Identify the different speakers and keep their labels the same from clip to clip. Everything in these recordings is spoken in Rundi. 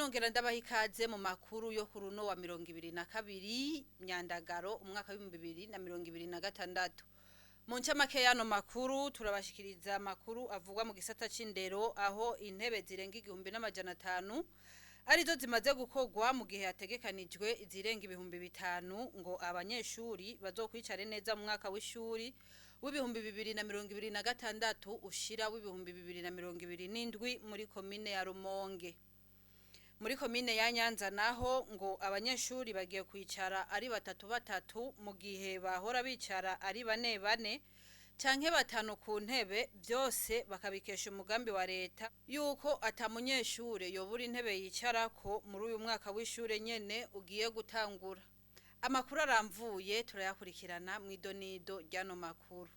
Speaker 1: Nongera ndabaha ikaze mu makuru yo ku runo wa 22 Myandagaro umwaka w'2026. Mu ncamake y'ano makuru turabashikiriza amakuru avugwa mu gisata c'indero, aho intebe zirenga 1500 arizo zimaze gukorwa mu gihe hategekanijwe izirenga 5000 ngo abanyeshuri bazokwicare neza mu mwaka w'ishuri w'2026 ushira w'2027 muri komine ya Rumonge. Muri komine ya Nyanza naho ngo abanyeshuri bagiye kwicara ari batatu batatu mu gihe bahora bicara ari bane bane canke batanu ku ntebe, byose bakabikesha umugambi wa leta yuko ata munyeshure yobura intebe yicarako muri uyu mwaka w'ishure nyene ugiye gutangura. Amakuru aramvuye turayakurikirana mw'idonido ry'ano makuru.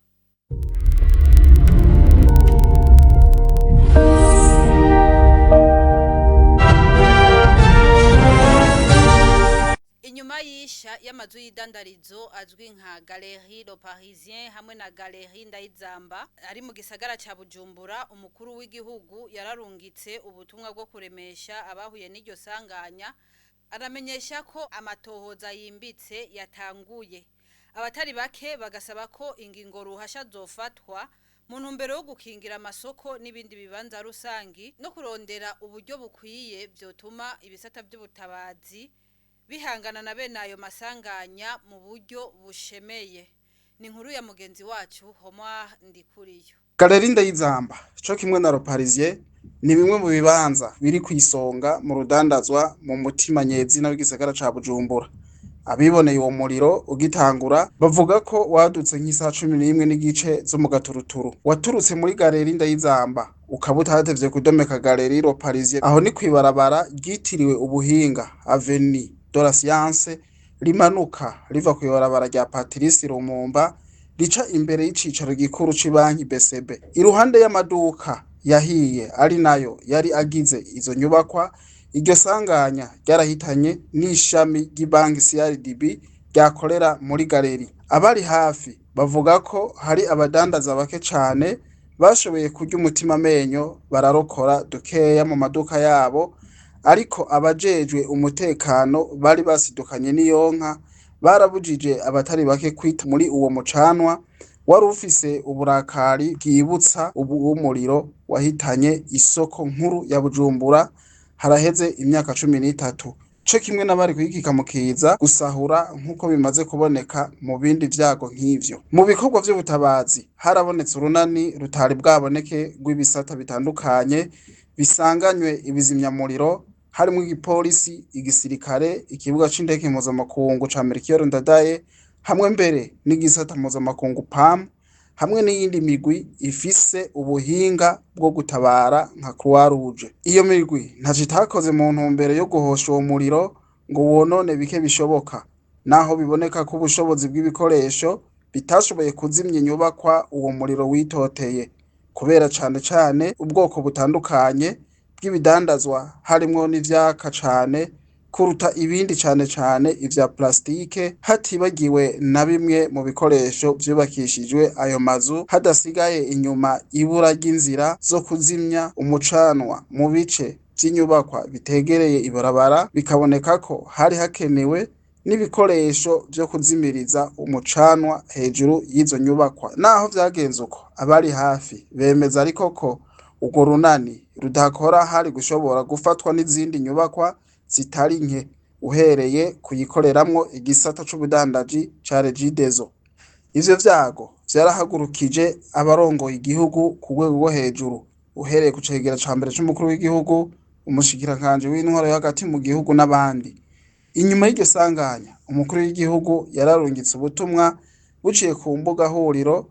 Speaker 1: Inyuma y'isha y'amazu y'idandarizo azwi nka Galerie Le Parisien hamwe na Galerie Ndayizamba ari mu gisagara ca Bujumbura, umukuru w'igihugu yararungitse ubutumwa bwo kuremesha abahuye n'iryo sanganya, aramenyesha ko amatohoza yimbitse yatanguye. Abatari bake bagasaba ko ingingo ruhasha zofatwa mu ntumbero yo gukingira amasoko n'ibindi bibanza rusangi no kurondera uburyo bukwiye vyotuma ibisata vy'ubutabazi bihangana na bene ayo masanganya mu buryo bushemeye. Ni inkuru ya mugenzi wacu Homar Ndikuriyo.
Speaker 2: Galerie Ndayizamba co kimwe na Le Parisien ni bimwe mu bibanza biri kw'isonga mu rudandazwa mu mutima nyezina w'igisagara ca Bujumbura. Abiboneye uwo muriro ugitangura bavuga ko wadutse nk'isaha 11:30 zo mu gaturuturu. Waturutse muri Galerie Ndayizamba ukaba utatevye kudomeka Galerie Le Parisien, aho ni kw'ibarabara ryitiriwe ubuhinga Avenue de la Science rimanuka riva kw'ibarabara rya Patrice Lumumba rica imbere y'icicaro gikuru c'ibanki BCB. Iruhande y'amaduka yahiye ari nayo yari agize izo nyubakwa, iryo sanganya ryarahitanye n'ishami ry'ibanki CRDB ryakorera muri galeri. Abari hafi bavuga ko hari abadandaza bake cane bashoboye kurya umutima amenyo bararokora dukeya mu maduka yabo, ariko abajejwe umutekano bari basidukanye n'iyonka barabujije abatari bake kwita muri uwo mucanwa wari ufise uburakari bwibutsa uw'umuriro wahitanye isoko nkuru ya Bujumbura haraheze imyaka 13. Co kimwe n'abari kuyikika mu kiza gusahura nk'uko bimaze kuboneka mu bindi vyago nk'ivyo. Mu bikorwa vy'ubutabazi harabonetse urunani rutari bwaboneke rw'ibisata bitandukanye bisanganywe ibizimyamuriro, harimwo igipolisi, igisirikare, ikibuga c'indege mpuzamakungu ca Melchior Ndadaye, hamwe mbere n'igisata mpuzamakungu PAM, hamwe n'iyindi migwi ifise ubuhinga bwo gutabara nka Croix Rouge. Iyo migwi ntaco itakoze mu ntumbero yo guhosha uwo muriro ngo wonone bike bishoboka, naho biboneka ko ubushobozi bw'ibikoresho bitashoboye kuzimya inyubakwa uwo muriro witoteye, kubera cane cane ubwoko butandukanye bw'ibidandazwa harimwo n'ivyaka cane kuruta ibindi cane cane ivya plastike, hatibagiwe na bimwe mu bikoresho vyubakishijwe ayo mazu, hadasigaye inyuma ibura ry'inzira zo kuzimya umucanwa mu bice vy'inyubakwa bitegereye ibarabara, bikaboneka ko hari hakenewe n'ibikoresho vyo kuzimiriza umucanwa hejuru y'izo nyubakwa. Naho vyagenze uko, abari hafi bemeza ariko ko urwo runani rudakora hari gushobora gufatwa n'izindi nyubakwa zitari nke, uhereye kuyikoreramwo igisata c'ubudandaji ca Regideso. Ivyo vyago vyarahagurukije abarongoye igihugu ku rwego rwo hejuru, uhereye ku cegera ca mbere c'umukuru w'igihugu, umushikiranganji w'intwaro yo hagati mu gihugu n'abandi. Inyuma y'iryo sanganya, umukuru w'igihugu yararungitse ubutumwa buciye ku mbuga huriro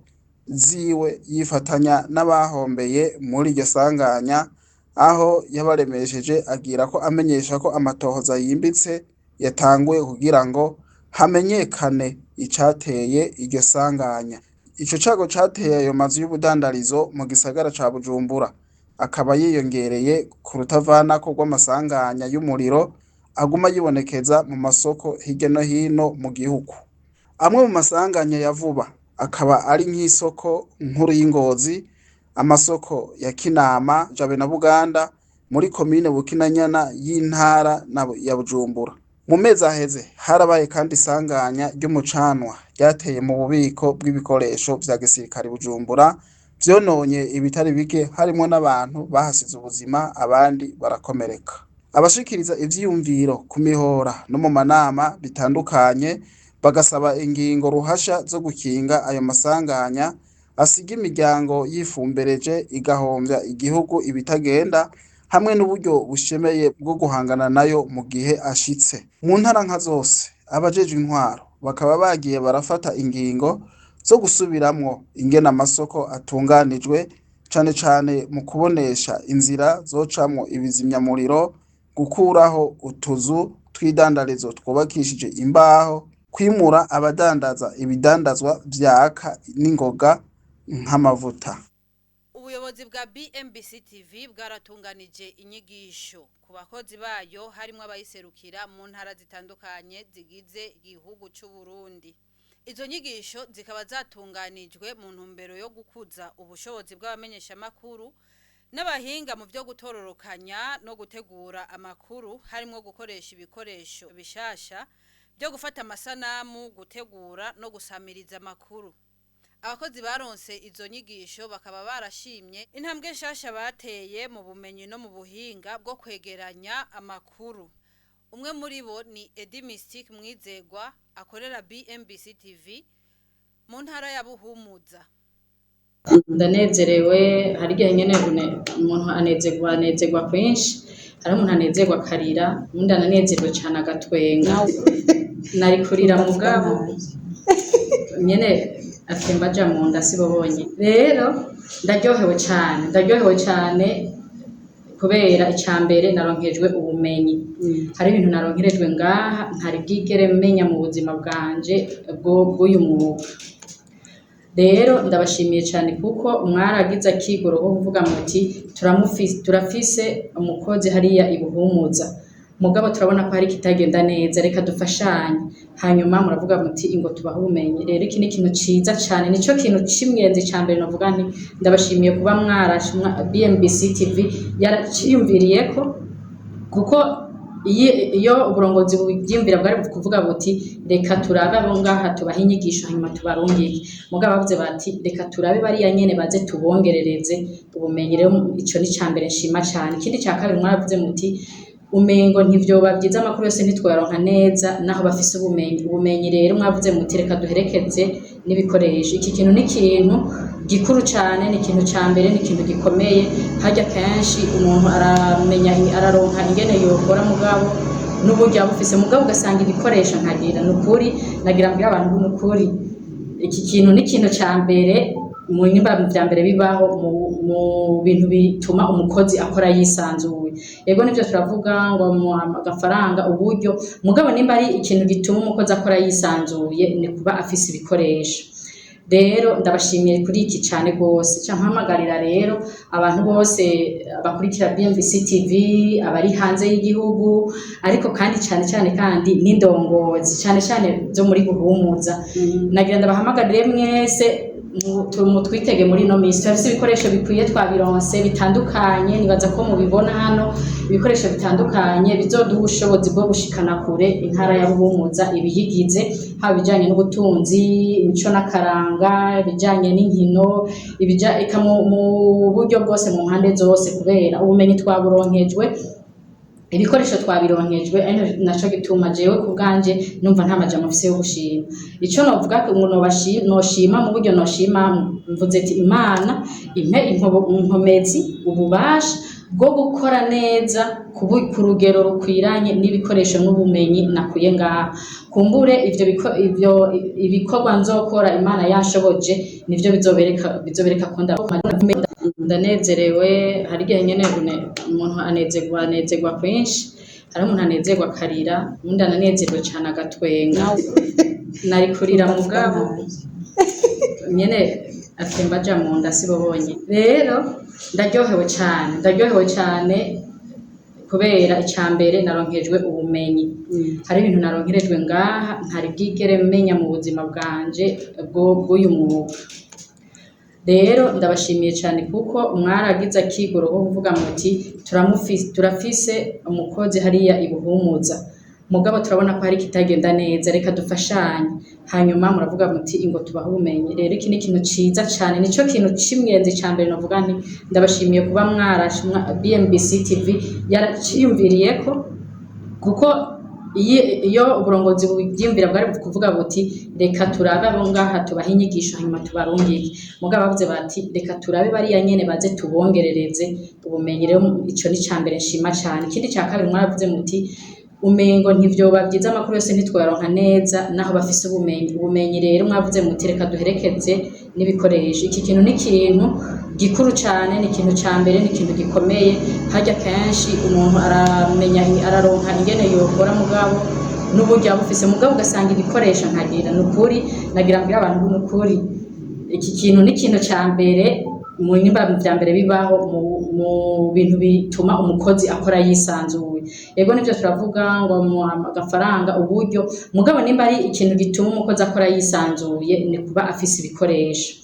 Speaker 2: ziwe yifatanya n'abahombeye muri iryo sanganya, aho yabaremesheje agira ko amenyesha ko amatohoza yimbitse yatanguye kugira ngo hamenyekane icateye iryo sanganya. Ico cago cateye ayo mazu y'ubudandarizo mu gisagara ca Bujumbura, akaba yiyongereye ku rutavanako rw'amasanganya y'umuriro aguma yibonekeza mu masoko hirya no hino mu gihugu. Amwe mu masanganya ya vuba akaba ari nk'isoko nkuru y'Ingozi, amasoko ya Kinama, Jabe na Buganda. muri komine Bukinanyana y'intara ya Bujumbura. Mu mezi aheze harabaye kandi isanganya ry'umucanwa ryateye mu bubiko bw'ibikoresho vya gisirikare i Bujumbura, vyononye ibitari bike harimwo n'abantu bahasize ubuzima abandi barakomereka. Abashikiriza ivyiyumviro ku mihora no mu manama bitandukanye bagasaba ingingo ruhasha zo gukinga ayo masanganya asiga imiryango yifumbereje igahomvya igihugu ibitagenda hamwe n'uburyo bushemeye bwo guhangana nayo mu gihe ashitse. Mu ntara nka zose abajejwe intwaro bakaba bagiye barafata ingingo zo gusubiramwo ingene amasoko atunganijwe cane cane mu kubonesha inzira zocamwo ibizimyamuriro, gukuraho utuzu tw'idandarizo twubakishije imbaho, kwimura abadandaza ibidandazwa vyaka n'ingoga nk'amavuta.
Speaker 1: Ubuyobozi bwa BMBC TV bwaratunganije inyigisho ku bakozi bayo harimwo abayiserukira mu ntara zitandukanye zigize igihugu c'u Burundi. Izo nyigisho zikaba zatunganijwe mu ntumbero yo gukuza ubushobozi bw'abamenyeshamakuru n'abahinga mu vyo gutororokanya no gutegura amakuru harimwo gukoresha ibikoresho bishasha vyo gufata amasanamu, gutegura no gusamiriza amakuru. Abakozi baronse izo nyigisho bakaba barashimye intambwe nshasha bateye mu bumenyi no mu buhinga bwo kwegeranya amakuru. Umwe muri bo ni Eddy Mystique Mwizegwa akorera BMBC TV mu ntara ya Buhumuza.
Speaker 3: Ndanezerewe, hari igihe nyene umuntu anezerwa kwinshi, hari umuntu anezerwa akarira, uwundi ananezerwa cane agatwenga. Nari kurira mugabo nyene atemba aja mu nda sibo bonyene. Rero ndaryohewe cane, ndaryohewe cane kubera ica mbere naronkejwe ubumenyi. Hari ibintu naronkerejwe ngaha ntari bwigere menya mu buzima bwanje bw'uyu mwuga. Rero ndabashimiye cane kuko mwaragize akigoro ko kuvuga muti turafise umukozi hariya i Buhumuza, mugabo turabona ko hari ikitagenda neza, reka dufashanye. Hanyuma muravuga muti ingo tubahe ubumenyi. Rero iki ni ikintu ciza cane, nico kintu c'ingenzi ca mbere novuga nti ndabashimiye kuba BMBC TV yaraciyumviriyeko, kuko iyo uburongozi buvyiyumvira bwari kuvuga buti reka turabe abo ngaha tubahe inyigisho hanyuma tubarungike. Mugabo bavuze bati reka turabe bariya nyene baze tubongerereze ubumenyi. Rero ico ni ica mbere nshima cane. Ikindi ca kabiri mwaravuze muti umengo ntivyoba vyiza amakuru yose ntitwoyaronka neza naho bafise ubumenyi. Ubumenyi rero mwavuze muti reka duherekeze n'ibikoresho. Iki kintu ni ikintu gikuru cane, ni ikintu ca mbere, ni ikintu gikomeye. Harya kenshi umuntu aramenya, araronka ingene yokora mugabo n'uburyo aba bufise, mugabo ugasanga ibikoresho ntagira. Ni ukuri nagira mbwire abantu nukuri iki kintu ni ikintu ca mbere mu nyumba vya mbere bibaho mu bintu bituma umukozi akora yisanzuye. Ego nivyo turavuga ngo agafaranga, uburyo, mugabo nimba ari ikintu gituma umukozi akora yisanzuye ni kuba afise ibikoresho. Rero ndabashimiye kuri iki cane gose. Ca mpamagarira rero abantu bose bakurikira BMBC TV, abari hanze y'igihugu, ariko kandi cane cane kandi n'indongozi cane cane zo muri Buhumuza. Nagira ndabahamagarire mwese mutwitege muri ino misi. Turafise ibikoresho bikwiye, twabironse bitandukanye, nibaza ko mubibona hano, ibikoresho bitandukanye bizoduha ubushobozi bwo gushikana kure intara ya Buhumuza ibiyigize, haba ibijanye n'ubutunzi, imico n'akaranga, ibijanye n'inkino, eka mu buryo bwose, mu mpande zose, kubera ubumenyi twaburonkejwe, ibikoresho twabironkejwe. Ari naco gituma jewe ku bwanje numva nta majambo mfise yo gushima. Ico novuga ngo noshima mu buryo noshima, mvuze ati Imana impe inkomezi, ububasha bwo gukora neza ku rugero rukwiranye n'ibikoresho n'ubumenyi nakuye ngaha. Kumbure ivyo ibikorwa nzokora Imana yanshoboje nivyo bizobereka ko ndanezerewe. Hari igihe nyene umuntu anezerwa kwinshi, hari umuntu anezerwa akarira, uwundi ananezerwa cane agatwenga. Nari kurira mugabo nyene atemba aja mu nda sibo bonyene. Rero ndaryohewe cane, ndaryohewe cane kubera ica mbere naronkejwe ubumenyi. Hari ibintu naronkerejwe ngaha ntari bwigere menya mu buzima bwanje bw'uyu mwuga. Rero ndabashimiye cyane kuko mwaragize akigoro ko kuvuga muti turafise umukozi hariya ibuhumuza, mugabo turabona ko hari kitagenda neza, reka dufashanye. Hanyuma muravuga muti ingo tubahe ubumenyi. Rero iki ni ikintu ciza cane, nico kintu c'ingenzi ca mbere novuga nti ndabashimiye kuba BMBC TV yaraciyumviriyeko, kuko iyo uburongozi buvyiyumvira bwari kuvuga buti reka turabe abo ngaha tubahe inyigisho hanyuma tubarungike, mugabo bavuze bati reka turabe bariya nyene baze tubongerereze ubumenyi. Rero ico ni ca mbere nshima cane. Ikindi ca kabiri, mwaravuze muti umengo ntivyoba vyiza amakuru yose ntitwoyaronka neza naho bafise ubumenyi. Ubumenyi rero mwavuze muti reka duherekeze n'ibikoresho. Iki kintu ni ikintu gikuru cane, ni ikintu ca mbere, ni ikintu gikomeye. Harya kenshi umuntu aramenya, araronka ingene yokora, mugabo n'uburyo aba bufise, mugabo ugasanga ibikoresho ntagira. Ni ukuri nagira mbwire abantu, ni ukuri iki kintu ni ikintu ca mbere mu nyumba vya mbere bibaho mu bintu bituma umukozi akora yisanzuye. Yego, nivyo turavuga ngo agafaranga, uburyo, mugabo nimba ari ikintu gituma umukozi akora yisanzuye ni kuba afise ibikoresho.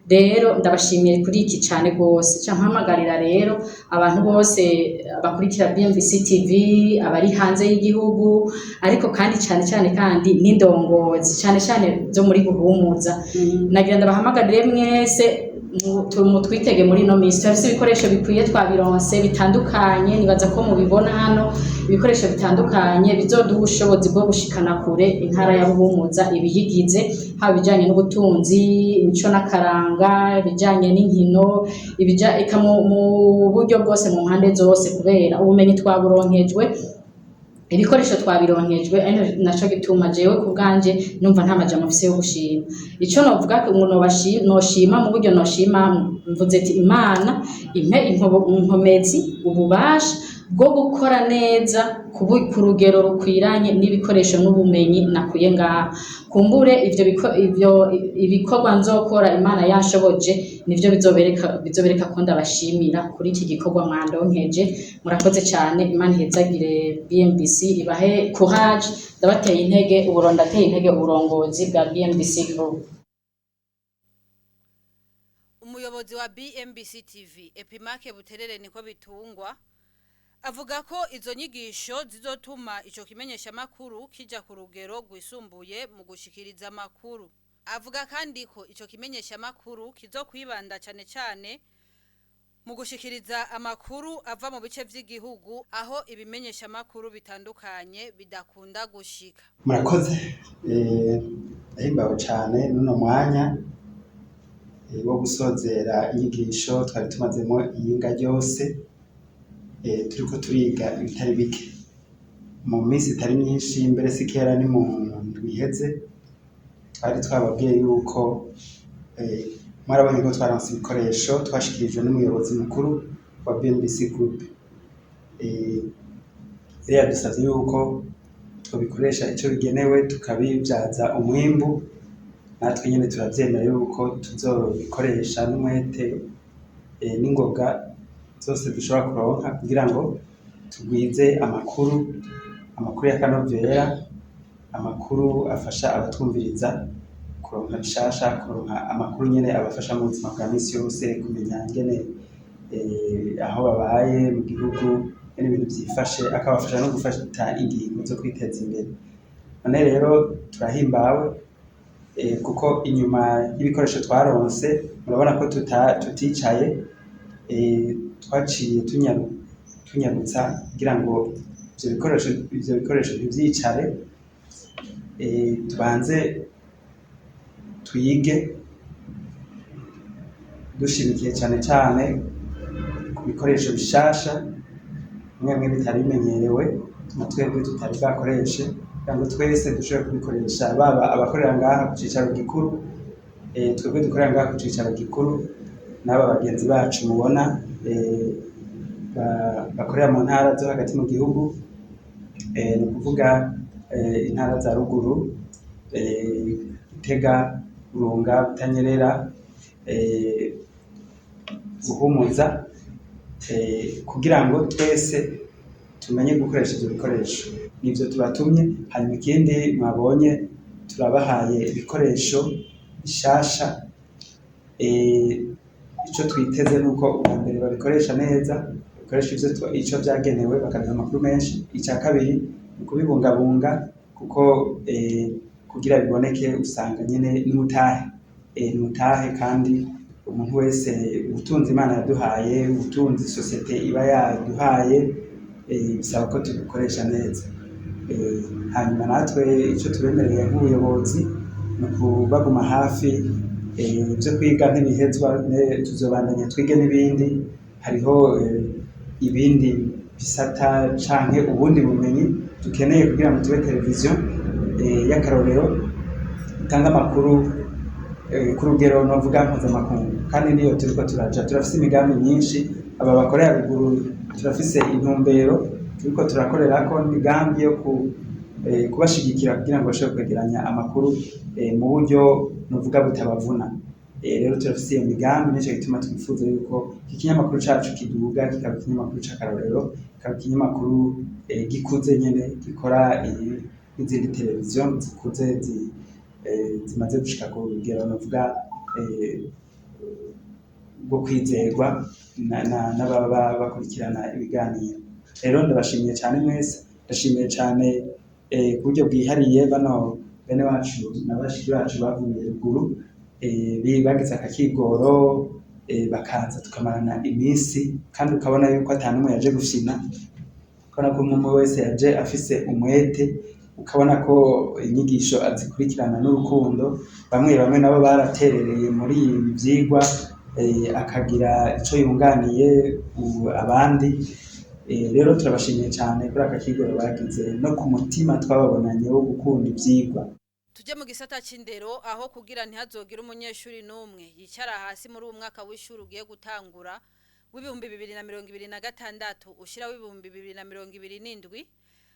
Speaker 3: Rero ndabashimiye kuri iki cane gose. Ca mpamagarira rero abantu bose bakurikira BMBC TV, abari hanze y'igihugu, ariko kandi cane cane kandi n'indongozi cane cane zo muri Buhumuza, nagira ndabahamagarire mwese mutwitege muri ino minsi. Turafise ibikoresho bikwiye, twabironse bitandukanye, nibaza ko mubibona hano, ibikoresho bitandukanye bizoduha ubushobozi bwo gushikana kure intara ya Buhumuza, ibiyigize, haba ibijanye n'ubutunzi, imico n'akaranga, ibijanye n'inkino, eka mu buryo bwose, mu mpande zose, kubera ubumenyi twaburonkejwe, ibikoresho twabironkejwe. Ari naco gituma jewe ku bwanje numva nta majambo mfise yo gushima. Ico novuga ngo noshima mu buryo noshima, mvuze ati Imana impe inkomezi, ububasha bwo gukora neza ku rugero rukwiranye n'ibikoresho n'ubumenyi nakuye ngaha. Kumbure ivyo ibikorwa nzokora Imana yanshoboje nivyo bizobereka ko ndabashimira kuri iki gikorwa mwandonkeje. Murakoze cyane, Imana ihezagire BMBC, ibahe courage. Ndabateye intege, ndateye intege uburongozi bwa BMBC Group.
Speaker 1: Umuyobozi wa BMBC TV, Epimake Buterere niko bitungwa, avuga ko izo nyigisho zizotuma ico kimenyeshamakuru kija ku rugero rwisumbuye mu gushikiriza amakuru. Avuga kandi ko ico kimenyeshamakuru kizokwibanda cane cane mu gushikiriza amakuru ava mu bice vy'igihugu aho ibimenyeshamakuru bitandukanye bidakunda gushika.
Speaker 4: Murakoze. Ndahimbawe cane n'uno mwanya wo gusozera inyigisho twari tumazemo iyinga ryose, turiko turiga ibitari bike mu minsi itari myinshi. Mbere si kera, ni mu ndwi iheze twari twababwiye yuko mwarabonye ko twaronse ibikoresho twashikirijwe n'umuyobozi mukuru wa BMBC Group. Rero yadusavye yuko twobikoresha ico bigenewe, tukabibyaza umwimbu. Natwe nyene turavyemera yuko tuzobikoresha n'umwete n'ingoga zose dushobora kuronka kugira ngo tugwize amakuru, amakuru y'akanovera, amakuru afasha abatwumviriza kuronka bishasha, kuronka amakuru nyene abafasha mu buzima bwa misi yose, kumenya ingene aho babaye mu gihugu, ingene ibintu vyifashe, akabafasha no gufata ingingo zo kwiteza imbere. None rero turahimbawe kuko inyuma y'ibikoresho twaronse, murabona ko tuticaye, twaciye tunyarutsa kugira ngo ivyo bikoresho ntivyicare, tubanze twige dushimikiye cane cane ku bikoresho bishasha bimwe bimwe bitari bimenyerewe na twebwe tutari bwakoreshe, kugira ngo twese dushobore kubikoresha, baba abakorera ngaha ku cicaro gikuru, twebwe dukorera ngaha ku cicaro gikuru, n'aba bagenzi bacu mubona bakorera mu ntara zo hagati mu gihugu, ni ukuvuga intara za ruguru, Gitega, Burunga, Butanyerera, Buhumuza, kugira ngo twese tumenye gukoresha ivyo bikoresho. Nivyo tubatumye. Hanyuma ikindi mwabonye, turabahaye ibikoresho bishasha. Ico twiteze nuko ubwa mbere babikoresha neza, babikoresha ico vyagenewe, bakaduha amakuru menshi. Ica kabiri ni ukubibungabunga, kuko kugira biboneke usanga nyene n'umutahe, n'umutahe, kandi umuntu wese ubutunzi Imana yaduhaye, ubutunzi sosiyete iba yaduhaye, bisaba ko tubikoresha neza. Hanyuma natwe ico tubemereye nk'ubuyobozi ni ukubaguma hafi. Ivyo kwiga ntibihezwa, tuzobandanya twige n'ibindi. Hariho ibindi bisata canke ubundi bumenyi dukeneye kugira ngo tube televiziyo y'akarorero itanga amakuru ku rugero novuga mpuzamakungu, kandi niyo turiko turaja. Turafise imigambi myinshi, aba bakorera ruguru turafise intumbero turiko turakorerako n'imigambi yo kubashigikira kugira ngo bashobore kwegeranya amakuru mu buryo novuga butabavuna. Rero turafise iyo migambi, nico gituma twifuza yuko iki kinyamakuru cacu kiduga, kikaba ikinyamakuru c'akarorero, kikaba ikinyamakuru gikuze nyene, gikora n'izindi televiziyo zikuze zimaze gushika ku rugero novuga rwo kwizerwa n'ababa bakurikirana ibiganiro. Rero ndabashimiye cane mwese, ndashimiye cane ku buryo bwihariye bano bene wacu na bashiki bacu bavuye ruguru, bagize akakigoro, bakaza tukamarana iminsi, kandi ukabona yuko ata n'umwe yaje gufyina, ukabona ko umwe wese yaje afise umwete, ukabona ko inyigisho azikurikirana n'urukundo. Bamwe bamwe nabo baraterereye muri ibi vyigwa, akagira ico yunganiye abandi. Rero turabashimiye cane kuri aka kigoro bagize no ku mutima twababonanye wo gukunda ivyigwa.
Speaker 1: Tuje mu gisata c'indero, aho kugira ntihazogire umunyeshuri n'umwe yicara hasi muri uwu mwaka w'ishuri ugiye gutangura w'2026 ushira w'2027,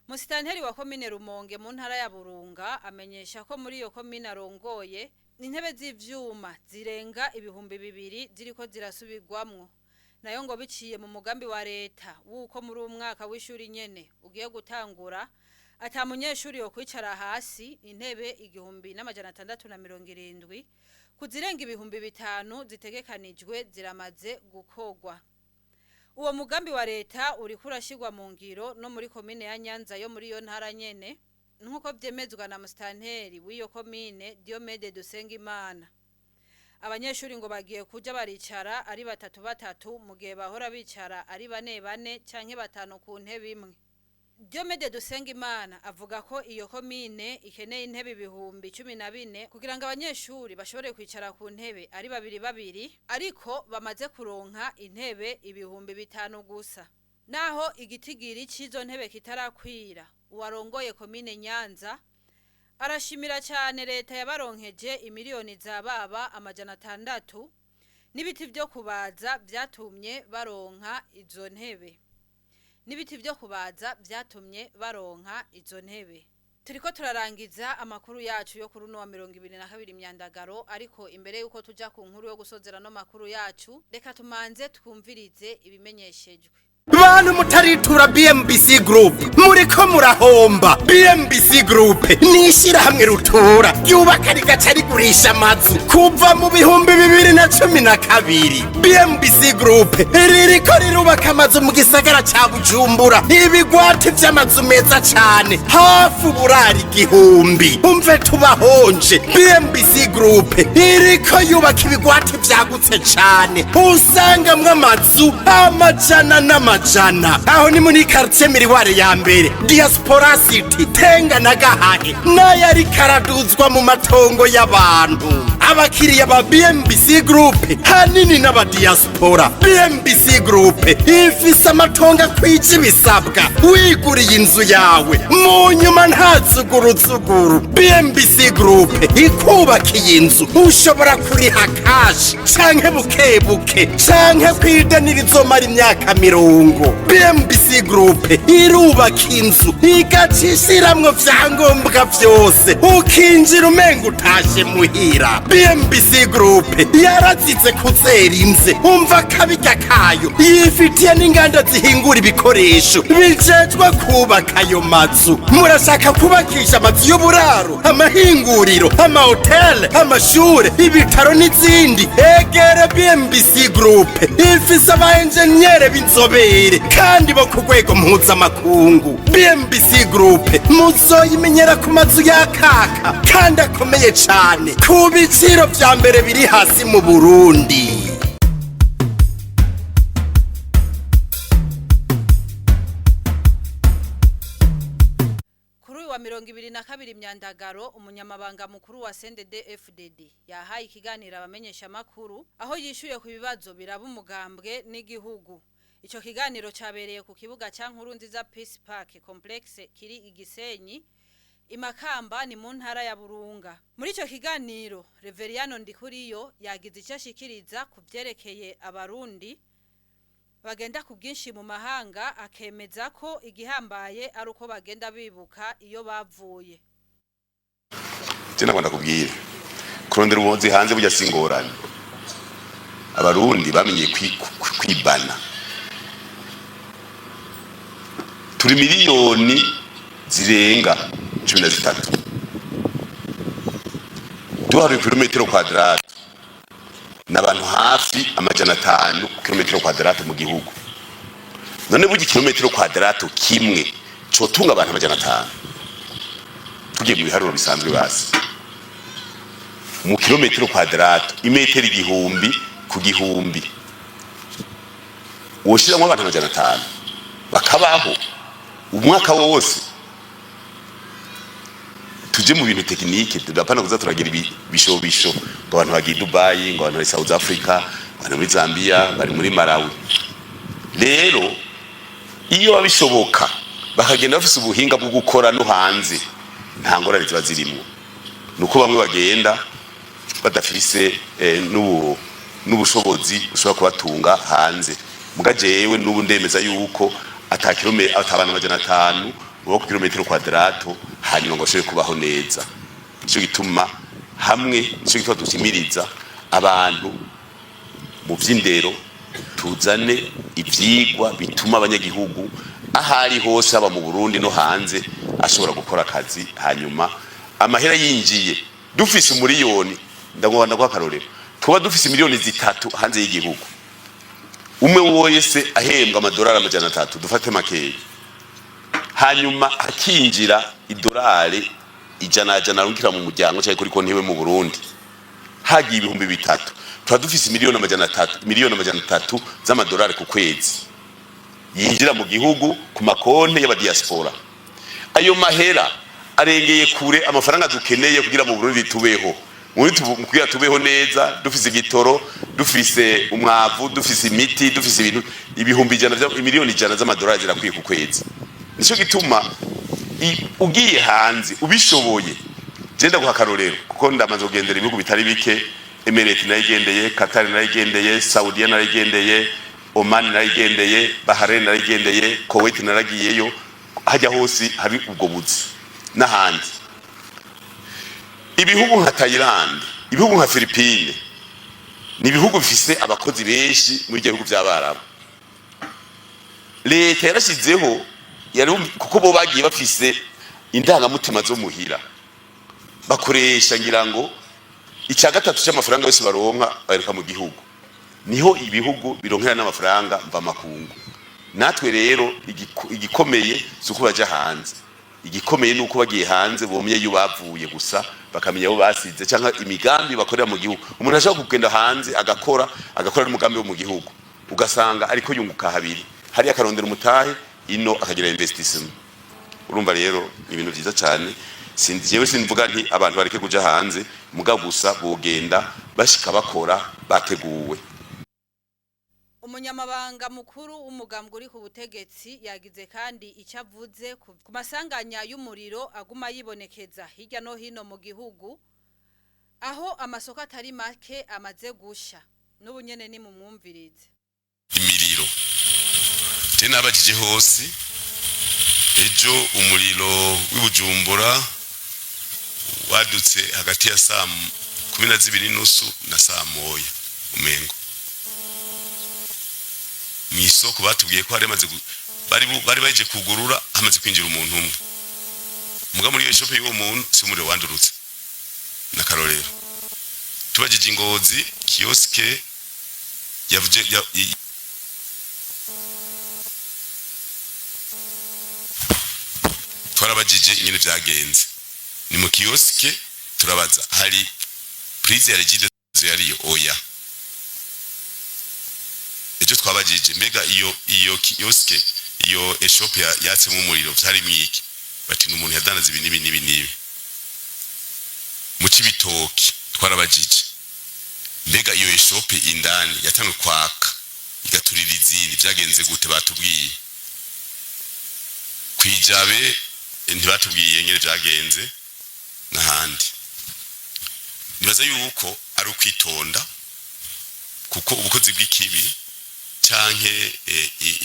Speaker 1: Musitanteri wa komine Rumonge mu ntara ya Burunga amenyesha ko muri iyo komine arongoye intebe z'ivyuma zirenga 2000 ziriko zirasubirwamwo, nayo ngo biciye mu mugambi wa leta w'uko muri uwu mwaka w'ishuri nyene ugiye gutangura ata munyeshuri yo kwicara hasi. Intebe 1670 ku zirenga 5000 zitegekanijwe ziramaze gukorwa. Uwo mugambi wa leta uriko urashirwa mu ngiro no muri komine ya Nyanza yo muri iyo ntara nyene, nk'uko vyemezwa na musitanteri w'iyo komine, Diomede Dusengimana. Abanyeshuri ngo bagiye kuja baricara ari batatu batatu, mu gihe bahora bicara ari bane bane canke batanu ku ntebe imwe. Diomede Dusengimana avuga ko iyo komine ikeneye intebe 14,000 kugira ngo abanyeshuri bashobore kwicara ku ntebe ari babiri babiri, ariko bamaze kuronka intebe 5000 gusa. Naho igitigiri c'izo ntebe kitarakwira, uwarongoye komine Nyanza arashimira cyane leta yabaronkeje imiliyoni za baba 600 n'ibiti vyo kubaza vyatumye baronka izo ntebe, n'ibiti vyo kubaza vyatumye baronka izo ntebe. Turiko turarangiza amakuru yacu yo kuri uno wa 22 Myandagaro, ariko imbere yuko tuja ku nkuru yo gusozera no makuru yacu, reka tumanze twumvirize ibimenyeshejwe.
Speaker 5: Bantu mutaritura BMBC Group, muriko murahomba. BMBC Group ni ishyirahamwe rutura ryubaka rigaca rigurisha amazu kuva mu 2012. BMBC Group ririko rirubaka amazu mu gisagara ca Bujumbura, ibigwati vy'amazu meza cane, hafi uburari 1000. Umve tubahonje, BMBC Group iriko yubaka ibigwati vyagutse cane, usangamwo amazu amajana n'amajana. Aho ni muri quartier Miriware ya mbere, Diaspora City, Tenga na Gahahe, n'ayo ariko araduzwa mu matongo y'abantu. Abakiriya ba BMBC Group hanini n'abadiaspora. BMBC Group ifise amatongo akwije ibisabwa, wiguriye inzu yawe mu nyuma nta zuguruzuguru. BMBC Group ikubakiye inzu, ushobora kuriha cash canke buke buke, canke kw'idenira izomara imyaka 40. BMBC BMBC Group irubaka inzu igaca ishiramwo vyangombwa vyose, ukinjira umenga utashe muhira. BMBC Group yarazize kuzera inze, umva kabirya kayo, yifitiye n'inganda zihingura ibikoresho bijejwe kubaka ayo mazu. Murashaka kubakisha amazu y'uburaro, amahinguriro, amahoteli, amashure, ibitaro n'izindi? Egere BMBC Group, ifise aba enjeniyere b'inzobere kandi bo ku rwego mpuzamakungu. BMBC Group muzoyimenyera ku mazu yakaka kandi akomeye cane ku biciro vya mbere biri hasi mu Burundi.
Speaker 1: Kuri uyu wa 22 Myandagaro, umunyamabanga mukuru wa CNDD FDD yahaye ikiganiro abamenyesha makuru, aho yishuye ku bibazo biraba umugambwe n'igihugu. Ico kiganiro cabereye ku kibuga ca Nkurunziza Peace Park Complex kiri Igisenyi, Imakamba, ni mu ntara ya Burunga. Muri ico kiganiro, Reveriyano Ndikuriyo yagize icyo ashikiriza ku vyerekeye abarundi bagenda ku bwinshi mu mahanga, akemeza ko igihambaye ari uko bagenda bibuka iyo bavuye.
Speaker 6: Je nagomba kubwira, kurondera ubuhunzi hanze burya si ingorane. Abarundi bamenye kwibana. Turi miliyoni zirenga 13, duharuye kilometero kwadrato n'abantu hafi 500 kilometero kwadrato mu gihugu. None burya kilometero kwadrato kimwe cotunga abantu 500? Tugiye mu biharuro bisanzwe, basi mu kilometero kwadrato, imetero 1000 ku 1000, woshiramwo abantu 500 bakabaho umwaka wose? Tuje mu bintu technique, tudapana kuza turagira ibishobisho ngo abantu bagiye Dubai, ngo abantu bari South Africa, bari muri Zambia, bari muri Malawi. Rero iyo babishoboka bakagenda bafise ubuhinga bwo gukora no hanze, nta ngorane ziba zirimwo. Nuko bamwe bagenda badafise n'ubushobozi bushobora kubatunga hanze. Muga jewe n'ubu ndemeza yuko ata kilome ata abantu 500 uba ku kilometero kwadrato hanyuma ngo bashobore kubaho neza. Nico gituma hamwe, nico gituma dushimiriza abantu mu vy'indero, tuzane ivyigwa bituma abanyagihugu ahari hose, haba mu Burundi no hanze, ashobora gukora akazi hanyuma amahera yinjiye. Dufise umuriyoni, ndagomba ndaguha akarorero, tuba dufise miliyoni 3 hanze y'igihugu, umwe wese ahembwa amadolari 300, dufate makeya, hanyuma hakinjira idolari ijana jana arungikira mu muryango cyangwa kuri konti iwe mu Burundi, hagiye 3000, tuba dufise miliyoni 300, miliyoni 300 z'amadolari ku kwezi yinjira mu gihugu ku makonti y'abadiaspora. Ayo mahera arengeye kure amafaranga dukeneye kugira mu Burundi tubeho, muri kugira tubeho neza, dufise igitoro, dufise umwavu, dufise imiti, dufise ibintu 100,000, 100,000,000 z'amadolari zirakwiye ku kwezi. Nico gituma ugiye hanze ubishoboye, je ndaguha akarorero kuko ndamaze kugendera ibihugu bitari bike: Emirate nayigendeye, Qatar nayigendeye, Saudiya nayigendeye, Oman nayigendeye, Bahrain nayigendeye, Kuwait naragiyeyo, hajya hose hari ubwo buzi n'ahandi. Ibihugu nka Thailand, ibihugu nka Philippines, ni ibihugu bifise abakozi benshi muri ibyo bihugu by'Abarabu. Leta yarashizeho yari, kuko bo bagiye bafise indangamutima zo muhira, bakoresha ngira ngo icya gatatu cy'amafaranga yose baronka baheruka mu gihugu. Niho ibihugu bironkera n'amafaranga mvamakungu. Natwe rero igikomeye si uko baja hanze, igikomeye ni uko bagiye hanze bomye iyo bavuye gusa, bakamenya abo basize cyangwa imigambi bakorera mu gihugu. Umuntu ashobora kugenda hanze agakora n'umugambi wo mu gihugu, ugasanga ariko yunguka habiri: hariya akarondera umutahe, ino akagira investissement. Urumva rero ni ibintu vyiza cyane. Jewe simvuga nti abantu bareke kuja hanze, muga gusa bogenda bashika bakora bateguwe.
Speaker 1: Umunyamabanga mukuru w'umugambwe uri ku butegetsi yagize kandi icyo avuze ku masanganya y'umuriro aguma yibonekeza hirya no hino mu gihugu, aho amasoko atari make amaze gusha. N'ubu nyene ni mumwumvirize.
Speaker 6: Imiriro. Je nabajije hose ejo umuriro w'ibujumbura wadutse hagati ya saa 12:30 na saa 1 umengo mw'isoko batubwiye ko hari hamaze bari baje kugurura hamaze kwinjira umuntu umwe muga muri iyo shope y'uwo muntu si umuriro wandurutse. N'akarorero, tubajije ingozi kiosque yavuje twarabajije ingene vyagenze ni mu kiosque, turabaza hari prise ya Regideso yariyo? Oya. Ejo twabajije mbega iyo kiosque, iyo échoppe yatsemo umuriro vyari mwiki? Bati ni umuntu yadandaza ibi n'ibi n'ibi n'ibi. Mu Cibitoki twarabajije mbega iyo échoppe indani yatanzwe kwaka igaturira izindi vyagenze gute? Batubwiye kwijabe ntibatubwiye ngene vyagenze n'ahandi. Nibaza yuko ari ukwitonda kuko ubukozi bw'ikibi canke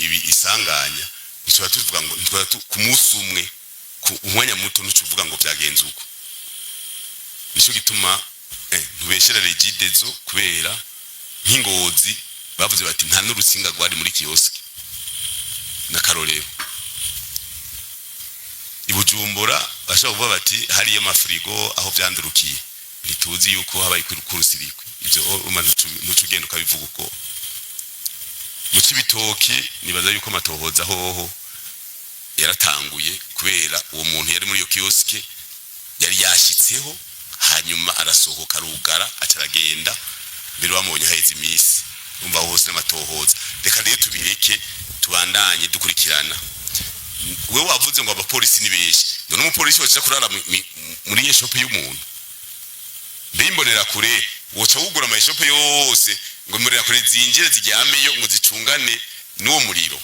Speaker 6: ibi isanganya ntituba tuvuga ngo ntituba ku munsi umwe, ku umwanya muto ntucuvuga ngo vyagenze uko. Nico gituma ntubeshera Regideso kubera nk'ingozi bavuze bati nta n'urutsinga rwari muri kiosque. N'akarorero, i Bujumbura bashobora kuvuga bati hariyo amafrigo aho vyandurukiye, ntituzi yuko habaye kurusirikwe ivyo urumva ntuca ugenda ukabivuga uko. Mu Cibitoki nibaza yuko amatohoza hoho yaratanguye kubera uwo muntu yari muri iyo kiosque yari yashitseho, hanyuma arasohoka arugara aca aragenda, mbere bamubonye haheze iminsi. Umva hose n'amatohoza. Reka rero tubireke tubandanye dukurikirana. We wavuze ngo abapolisi ni benshi, none umupolisi woca kurara muri iyo shope y'umuntu? Mbe imbonera kure woca wugura amashope yose ngo imbonera kure zinjire ziryameyo ngo zicungane n'uwo muriro?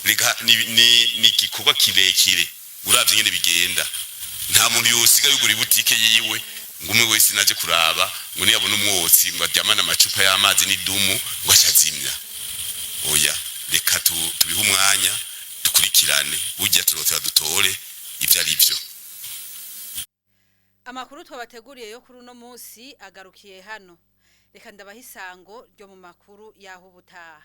Speaker 6: Reka ni igikorwa kirekire. Uravye ingene bigenda, nta muntu yosiga yugura ibutike yiwe ngo umwe wese naje kuraba ngo niyabona umwotsi ngo aryamane amacupa y'amazi n'idumu ngo ashazimya. Oya, reka tubihe umwanya dukurikirane, burya turotera dutore ibyo ari byo.
Speaker 1: Amakuru twabateguriye yo kuri uno munsi agarukiye hano. Reka ndabaha isango ryo mu makuru y'aho ubutaha.